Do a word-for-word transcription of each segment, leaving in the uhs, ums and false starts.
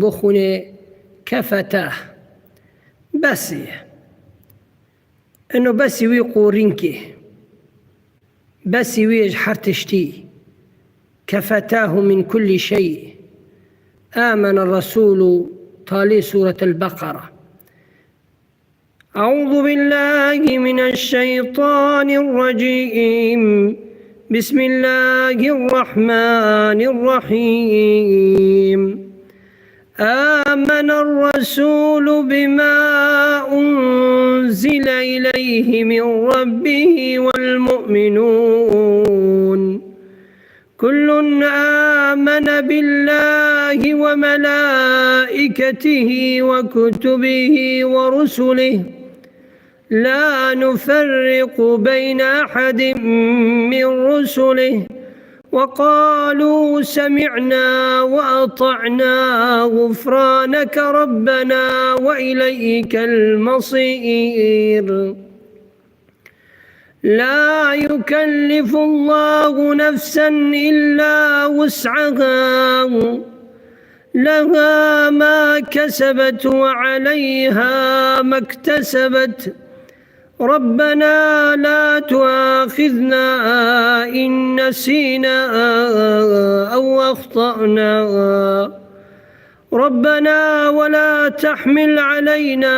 بخونê كفتاه. Besî ye. Ino besî wî qorînkê. Besî wî ye ji her tiştî. كفتاه من كل شيء. آمن الرسول, talê Sûretil Beqere. أعوذ بالله من الشيطان الرجيم. بسم الله الرحمن الرحيم. آمن الرسول بما أنزل إليه من ربه والمؤمنون. كل آمن بالله وملائكته وكتبه ورسله لا نفرق بين أحد من رسله وقالوا سمعنا وأطعنا غفرانك ربنا وإليك المصير. لا يكلف الله نفسا إلا وسعها، لها ما كسبت وعليها ما اكتسبت. ربنا لا تؤاخذنا إن نسينا أو أخطأنا. ربنا ولا تحمل علينا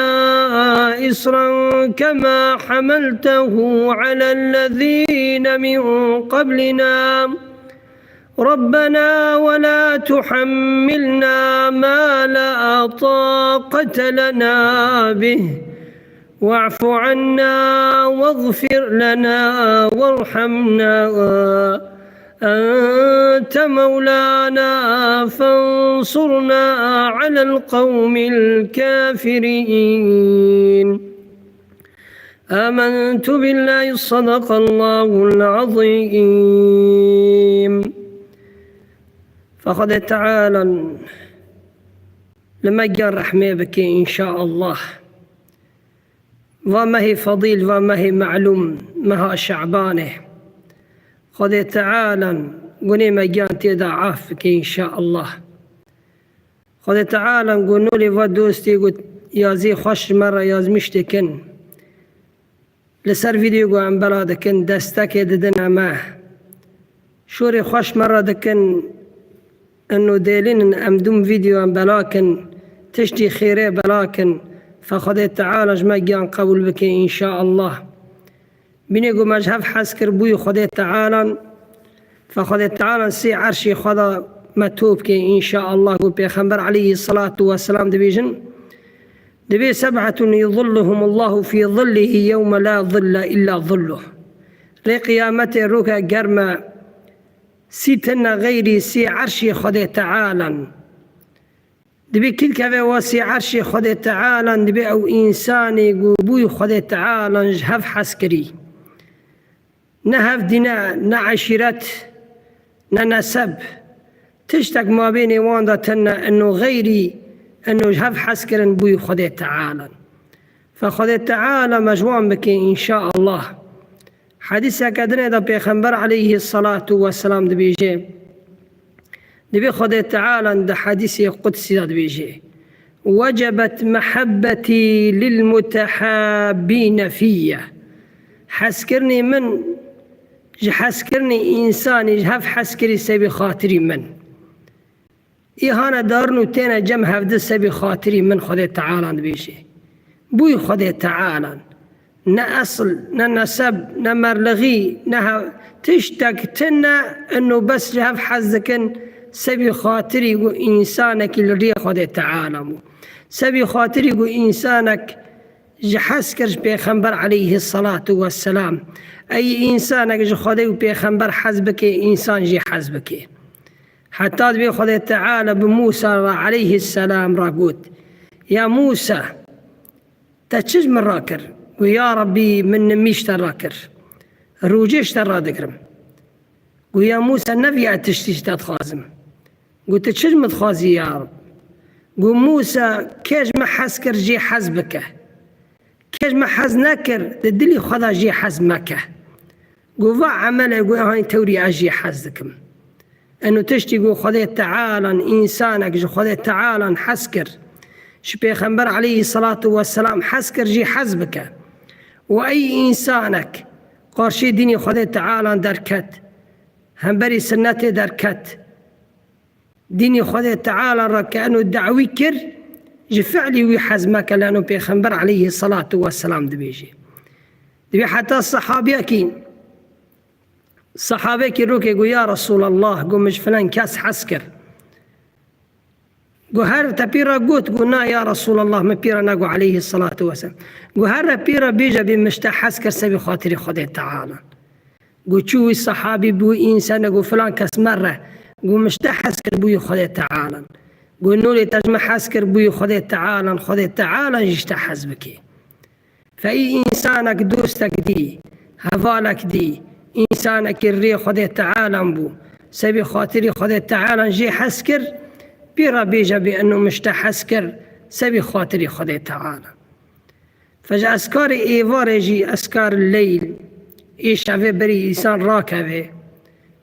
إصرا كما حملته على الذين من قبلنا. ربنا ولا تحملنا ما لا طاقة لنا به. واعف عنا واغفر لنا وارحمنا. أنت مولانا فانصرنا على القوم الكافرين. آمنت بالله، صدق الله العظيم. Fa Xwedê Teala li me giyan rehmê bike, înşaallah. Va mehê fedîl, va mehê melûm, meha Şe'banê. Xwedê Teala gunê me giyan tê de af bike, înşaallah. Xwedê Teala got, nolê va dostê got, yazî xweş ji me re yazmiş dikin. Li ser vîdeo got em bela dikin, destekê didin me. Şorê xweş me re dikin, ino dêlînin em dûm vîdeo em bela kin, tiştî xêrê bela kin. Fe Xwedê Teala ji me giyan qebûl bike, înşaallah. Bînê ku me ji hev hez kir bûyî Xwedê Tealan, fe Xwedê Tealan sê erşê xwe de me top kê, înşaallah, ku Pêxember aleyhî selatu weselam dibêjin, dibê seb'etun yuzilluhumullahu fî zillihi yewme la zille illa zilluh. Rê qiyametê roke germe sî tine xeyrî sê erşê Xwedê Tealan. Dibê kî dikeve wasî erşê Xwedê Tealan, dibê ew însanê ku bûyî Xwedê Tealan ji hev hez kirî. Ne hevdîne, ne eşîret, ne neseb. Tiştek mabênê wan de tine, ino xeyrî, ino ji hev hez kirin bûyî Xwedê Tealan. Fe Xwedê Teala me ji wan bike, înşaallah. Hedîseke dinê de Pêxember aleyhî selatu weselam dibêje, dibê Xwedê Teala di hedîsê qudsî de dibêje, وجبت محبتي للمتحابين في. Hezkirinê min ji hezkirinê însanê ji hev hez kirî sebî xatirî min. Î hane darin û têne cem hevdi sebî xatirî min, Xwedê Teala dibêje. Bûyî Xwedê Teala. Ne esil, ne neseb, ne merlixî, ne hev-, tiştek tine, ino bes ji hev hez dikin, sebî xatirî ku însanekî li riyê Xwedê Teala bû. Sebî xatirî ku însanek ji hez kir ji Pêxember aleyhî selatu weselam. Ey însanek ji Xwedê û Pêxember hez bike, însan jê hez bike. Heta dibê Xwedê Teala bi Mûsa re aleyhî selam re got, ya Mûsa, te çi ji min re kir? Got, ya Rebbî, min nimîş te re kir. Rûcê ji te re digirim. Got, ya Mûsa, ne viya tiştî ji te dixwazim. Got, tu çi ji min dixwazî ya Reb? Got, Mûsa, kê ji min hez kir jê hez bike. Kê ji min hez nekir, di dilî xwe de jê hez meke. Got, va emelê, got, ehanî tewrî ez jê hez dikim. Eno tiştî ku Xwedê Tealan, însanek ji Xwedê Tealan hez kir, ji Pêxember aleyhî selatu weselam hez kir, jî hez bike. Û ey însanek qarşî dînî Xwedê Tealan derket, hemberî sinnetê derket, dînî Xwedê Teala re ke eno dawî kir, ji fi'lî wî hez meke, leno Pêxember aleyhî selatu weselam dibêje. Dibê heta sehabiyekî, sehabekî rokê got, "Ya Resûlallah," got, "min ji filan kes hez kir." Got, "Her te pî re got?" Got, "Na ya Resûlallah, min pî re negot aleyhî selatu weselam." Got, "Her re pî re bêje bê min ji te hez kir sebî xatirî Xwedê Teala." Got, "Çû wî sehabî bû, însanek got, filan kes me re got, min ji te hez kir bûyî Xwedê Tealan. Got, nolê te ji min hez kir bûyî Xwedê Tealan, Xwedê Tealan jî ji te hez bike." Feyî însanek dostek dî, hevalek dî, însanekî rê Xwedê Tealan bû, sebî xatirî Xwedê Tealan jê hez kir, pê re bêje bê eno min ji te hez kir, sebî xatirî Xwedê Tealan. Fe ji eskarê êvarê jî, eskar leyl, ê şevê berî însan rakeve.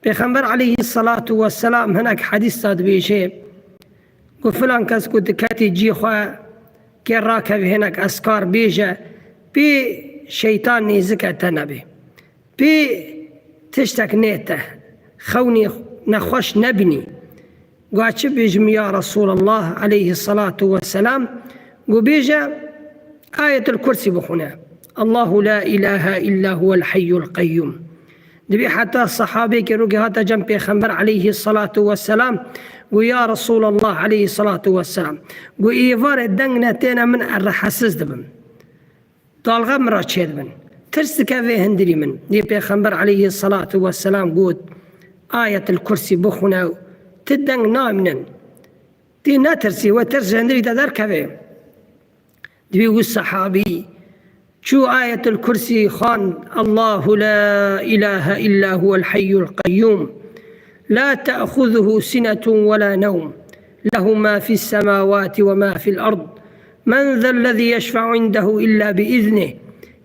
Pêxember aleyhî selatu weselam hinek hedîs de dibêje, got, "Filan kes ku diketî cî xwe, kê rakeve hinek eskar bêje, pê şeytan nêzike te nebe. Pê tiştek nê te, xewnî nexweş nebînî." Got, "Çi bêjim ya Resûlallah aleyhî selatu weselam?" Got, "Bêje Ayetul Kursî bixwine. Allahu la ilahe illa huwel hayyul qayyum." Dibê heta sehabekî rokê hate cem Pêxember aleyhî selatu weselam, got, "Ya Resûlallah aleyhî selatu weselam, got, êvarê deng netêne min, ez rehesiz dibim. Dalxe min re çêdibin. Tirs dike vê hundirî min." Dê Pêxember aleyhî selatu weselam got, "Ayetul Kursî bixwine û ti deng namînin. Tê netirsî, we tirs ji hundirî te derkeve." Dibê wî sehabî çû Ayetul Kursî xwend, "Allahu la ilahe illa huwel hayyul qayyum. La te'xuzuhu sinetun ve la nevm. Lehu ma fis semawati ve ma fil ard. Men zellezî yeşfe'u indehu illa bi iznih.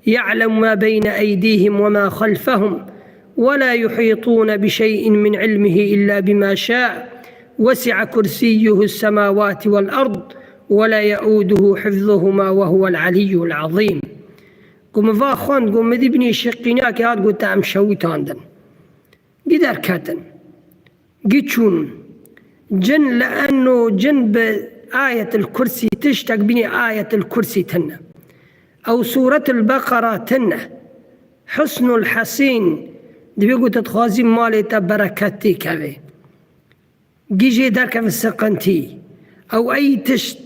Ya'lemu ma beyne eydihim ve ma xalfehum. Ve la yuhîtûne bi şey'in min ilmihi illa bima şa. Vesi'a kursiyyuhu semawati vel ard. Ve la ye'uduhu hifzuhuma ve huvel aliyyul azîm." Got, "Min va xwend, got, min dî binî şiqîniyakê hat, got, te em şewitandin." Gî derketin. Gî çûn. Cin li eno cin bi Ayetil Kursî, tiştek bînî Ayetil Kursî tine. Ew Sûretul Beqera tine. Husnul Hesîn, dibê ku tu dixwazî malê te bereketî keve. Gî jê derkeve siqintî. Ew ey tişt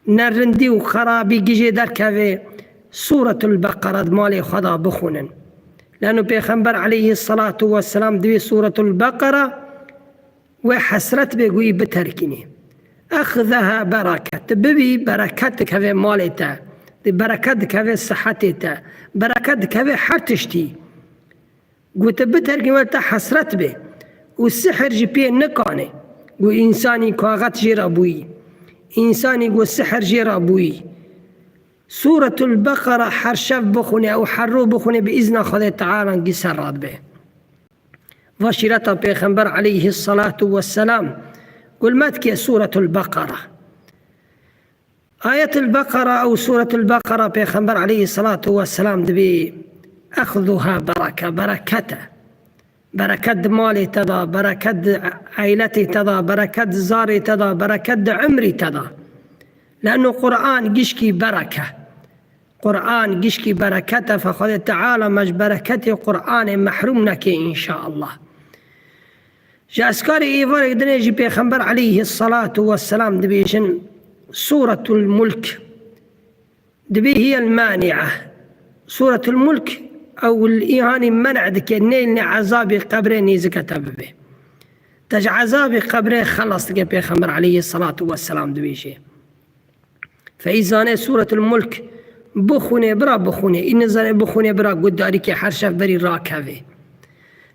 nerindî û xerabî gî jê derkeve, Sûretul Beqera di malê xwe de bixwînin. Leno Pêxember aleyhî selatu weselam divê Sûretul Beqera wê hesret bê, guyî biterkînî. Exzeha bereket. Tu bibî, bereket dikeve malê te. Di bereket dikeve sihetê te. Bereket dikeve her tiştî. Got, tu biterkî, wê te hesret bê. Û sihir jî pê nikanê. Got, însanî kaxet jê re bûyî. Însanî got sihir jê re bûyî. Sûretul Beqera her şev bixwîne û her roj bixwîne, bi îzna Xwedê Teala gî ser radibe. Va şîreta Pêxember aleyhî selatu weselam, got, me dike Sûretul Beqera. Ayetul Beqera ew Sûretul Beqera Pêxember aleyhî selatu weselam dibê exzuha bereke, bereket e. Bereket di malê te de, bereket di eyletê te de, bereket di zarê te de, bereket di umrî te de. Leno Quran gişkî bereke. Quran gişkî bereket e, fe Xwedê Teala me ji bereketê Quranê mehrûm neke înşaallah. Ji eskarê êvarê dinê jî Pêxember aleyhî selatu weselam dibêjin, Sûretul Mulk. Dibê hiyel mani'e. Sûretul Mulk ew îhanî men'e dike, nêlnê ezabê qebrê nêzike te bibe. Te ji ezabê qebrê xelas dike, Pêxember aleyhî selatu weselam dibêje. Feyî zane Sûretul Mulk bixwîne, bira bixwîne. Î nizane bixwîne, bira guhdarîkê her şev berî rakeve.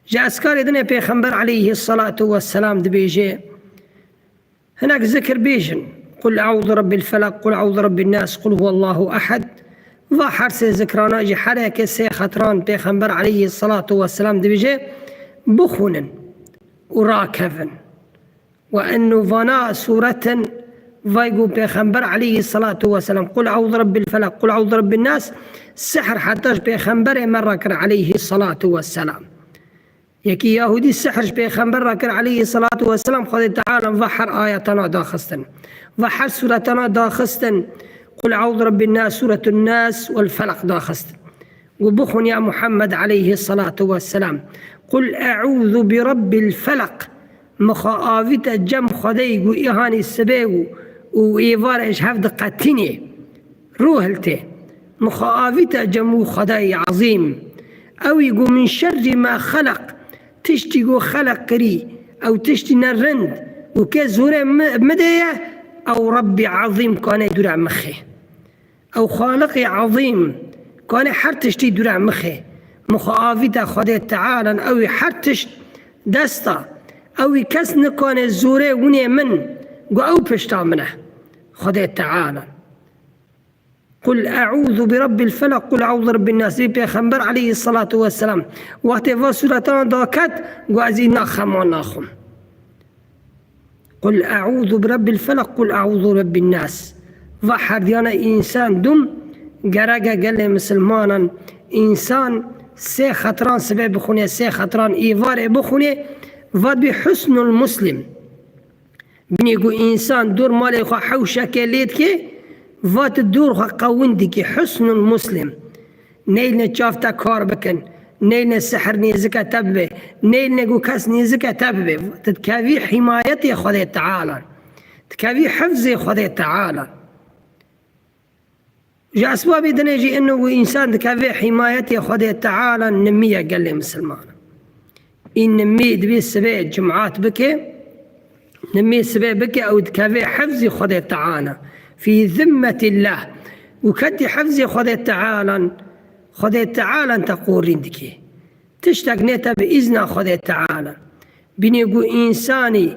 Ji eskarê dinê Pêxember aleyhî selatu weselam dibêje, hinek zikir bêjin. Qul eûzu rabbil felak, qul eûzu rabbin nas, qul huwallahu ehed. Va her sê zikrana jî her yekê sê xetran Pêxember aleyhî selatu weselam dibêje, bixwînin. û rakevin. Û eno vana sûretin vay ku Pêxember aleyhî salatu weselam, Qul eûzu bi Rebbîl Felaq, Qul eûzu bi Rebbîn Nas, sihr heta ji Pêxemberê me re kir aleyhî salatu weselam. Yekî Yahûdî sihr ji Pêxember re kir aleyhî salatu weselam, Xwedê Teala va her ayetana daxistin. Va her sûretana daxistin. Qul eûzu bi Rebbîn Nas, Sûretun Nas wel Felaq daxistin. Û bixwin ya Muhammed aleyhî salatu weselam. Qul eûzu bi Rebbîl Felaq. Min xwe avîte cem Xwedê ku îhanî sibê û, û êvarê ji hev diqetînê. Rû hiltê. Min xwe avîte cem wî Xwedayê ezîm. Ewî ku min şerrî ma xeleq, tiştî ku xeleq kirî, ew tiştî ne rind û kê zûrê mi, mi dê ye, ew Rebbî ezîm kanê dûra mixê. Ew Xaliqî ezîm kanê her tiştî dûra mixê. Min xwe avîte Xwedê Teala, ewî her tişt desta. Ewî kes nikane zûrê winê min, ku ew pişta min e. Xwedê Teala. Qul eûzu bi Rebbîl Felaq, Qul eûzu bi Rebbîn Nas. Vî Pêxember aleyhî salatu weselam wextê va sûretana daket, got, ez îna xema naxwim. Qul eûzu bi Rebbîl Felaq, Qul eûzu bi Rebbîn Nas. Va herdiyane însan dûm gereke gelê misilmanan, însan sê xetiran sibê bixwîne, sê xetiran îvarê bixwîne, va dibî husnul muslim. Binê ku însan dor malê xwe hewşeke lê dike, va tu dor xwe qewin dikî, husnul muslim. Neyne çav te kar bikin, neyne sihr nêzike te bibe, neyne ku kes nêzike te bibe. Tu dikevî hîmayetê Xwedê Teala. Dikevî hifzê Xwedê Teala. Ji esbabê dinê jî ino ku însan dikeve hîmayetê Xwedê Teala, nimî ye gelê misilman. Î nimî divê sibê cimat bike, nimî sibê bike ew dikeve hifzî Xwedê Teala. Fî zimmetillah. Û ketî hifzî Xwedê Teala, Xwedê Teala te qorîn dike. Tiştek nê te bi îzna Xwedê Teala. Binê ku însanî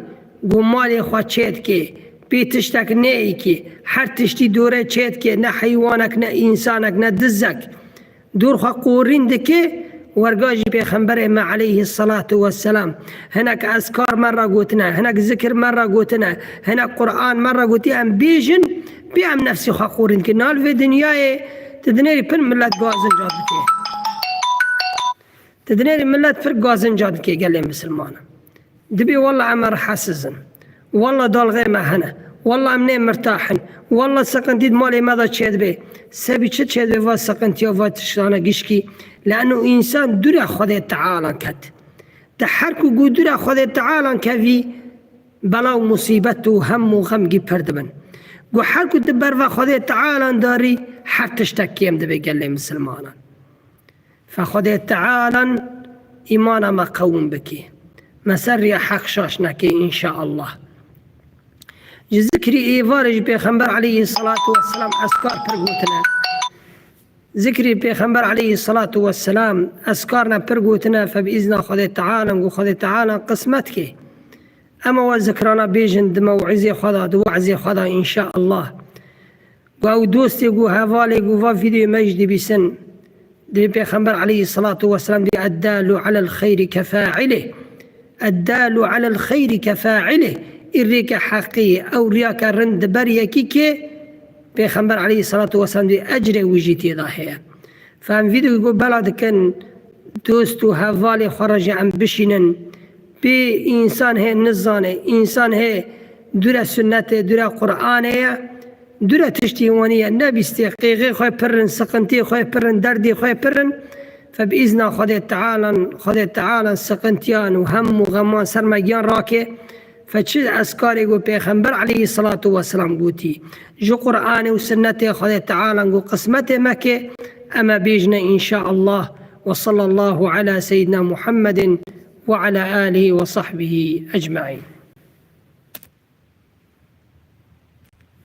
ku malê xwe çêdike, pê tiştek neyikî, her tiştî dore çêdike, ne heywanek, ne însanek, ne dizek. Dor xwe qorîn dike, werga jî Pêxemberê me aleyhî salatu weselam. Hinek ezkar me re gotine, hinek zikir me re gotine, hinek Quran me re gotiye, em bêjin, pê em nefsê xwe qorîn dikin. Nal vê dinyayê tu dinêrî pir milet gazinca dike. Tu dinêrî milet pir gazinca dike gelê misilmanan. Dibê walla em rihesiz in. Walla dalxê me hene. Walla em nê mirtah in. Walla siqintî di malê me de çêdibe. Sebî çi çêdibe va siqintiya va tiştana gişkî? Leeno însan dûre Xwedê Teala ket. Te her ku got dûre Xwedê Teala kevî, bela û musîbet û hem û xemgî pir dibin. Got her ku tu berva Xwedê Teala darî, her tiştek kêm dibe gelê misilmanan. Fe Xwedê Teala îmana me qewim bike. Me ser riya heq şaş neke înşaallah. Ji zikrî êvarê ji Pêxember aleyhî salatu weselam eskar pir gotine. Zikrî Pêxember aleyhî salatu weselam eskar ne pir gotine, fe bi îzna Xwedê Teala, ku Xwedê Teala qismet ke. Ema we zikrana bêjin di mewizê xwe de, di wezê xwe de înşaallah. Ku ew dostê ku hevalê ku va vîdyoyê me jî dibîsin. Dibê Pêxember aleyhî salatu weselam dibê eddalu alel xeyrî kefailih. Eddalu alel xeyrî kefailih. Î rêke heqî, ew riyake rind di ber yekî kê, Pêxember aleyhî salatu weselam dibê ecrê wî jî tê de heye. Fe em vîdyoyê ku bela dikin, dost û hevalê xwe re jî em bişînin. Pê însan hê nizane, însan hê dûre sunnetê, dûre Qur'anê ye, dûre tiştî wanî ye, nebîstê, qêxê xwe pir in, siqintiyê xwe pir in, derdê xwe pir in. Fe bi îzna Xwedê Teala, Xwedê Teala siqintiyan û hem û xeman ser me giyan rake. Fe çi ezkarê ku Pêxember aleyhî salatu weselam gotî, ji Qur'anê û sunnetê Xwedê Teala ku qismetê me ke, em ê bêjine înşaallah. Ve sallallahu ala seyyidina Muhammedin ve ala alihi ve sahbihi ecmaîn.